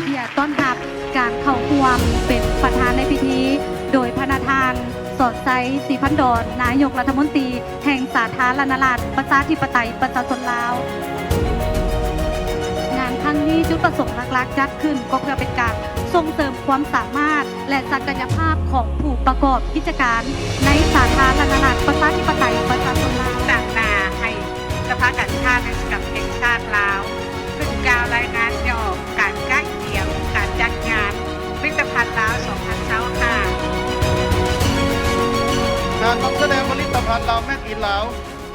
ກຽດຕ້ອນຮັບການເຂົ້າຮ່ວມເປັນປະທານໃນພິທີ ໂດຍພະນະທ່ານ ສອນໄຊ ສີພັນດອນ ນາຍົກລັດຖະມົນຕີແຫ່ງສາທາລະນະລັດ ປະຊາທິປະໄຕ ປະຊາຊົນລາວ. ງານຄັ້ງນີ້ຈຸດປະສົງຫຼັກໆຈັດຂຶ້ນກໍເພື່ອເປັນການສົ່ງເສີມຄວາມສາມາດ ແລະ ສັກກະຍະພາບຂອງຜູ້ປະກອບກິດຈະການໃນສາທາລະນະລັດ ປະຊາທິປະໄຕ ປະຊາຊົນລາວ. ຕາງໜ້າໃຫ້ສະພາກາຊາດ ແລະ ສະຫະກຳແຫ່ງຊາດລາວ ຂຶ້ນກ່າວລາຍງານຫຍໍ້ການກະກຽມການຈັດງານພິພິທະພັນລາວ ສອງພັນຊາວຫ້າ. ງານນຳສະແດງຜະລິດຕະພັນລາວ Made in Laos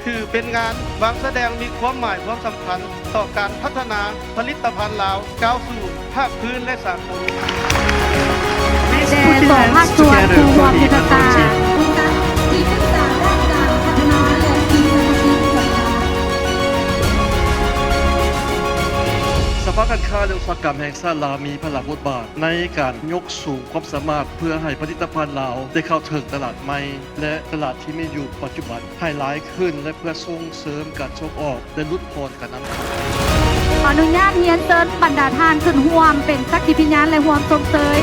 ຖືເປັນງານວາງສະແດງມີຄວາມໝາຍຄວາມສຳຄັນຕໍ່ການພັດທະນາຜະລິດຕະພັນລາວ ກ້າວສູ່ພາກພື້ນ ແລະ ສາກົນ. ແດ່ສອງພາກສ່ວນຜູ້ຮ່ວມຍຸດທະສາດ ອົງການທີ່ປຶກສາດ້ານການພັດທະນາ ແລະ ທີ່ສະຖານທີ່ປຶກສາ ສະພາການຄ້າ ແລະ ອຸດສາຫະກຳແຫ່ງຊາດລາວ ມີພາລະບົດບາດໃນການຍົກສູງຄວາມສາມາດ ເພື່ອໃຫ້ຜະລິດຕະພັນລາວໄດ້ເຂົ້າເຖິງຕະຫຼາດໃໝ່ ແລະ ຕະຫຼາດທີ່ມີຢູ່ປັດຈຸບັນໃຫ້ຫຼາຍຂຶ້ນ ແລະ ເພື່ອສົ່ງເສີມການສົ່ງອອກ ແລະ ຫຼຸດຜ່ອນການນຳເຂົ້າ. ຂໍອະນຸຍາດຮຽນເຊີນບັນດາທ່ານຂຶ້ນຮ່ວມເປັນສັກຂີພິຍານ ແລະ ຮ່ວມຊົມເຊີຍ.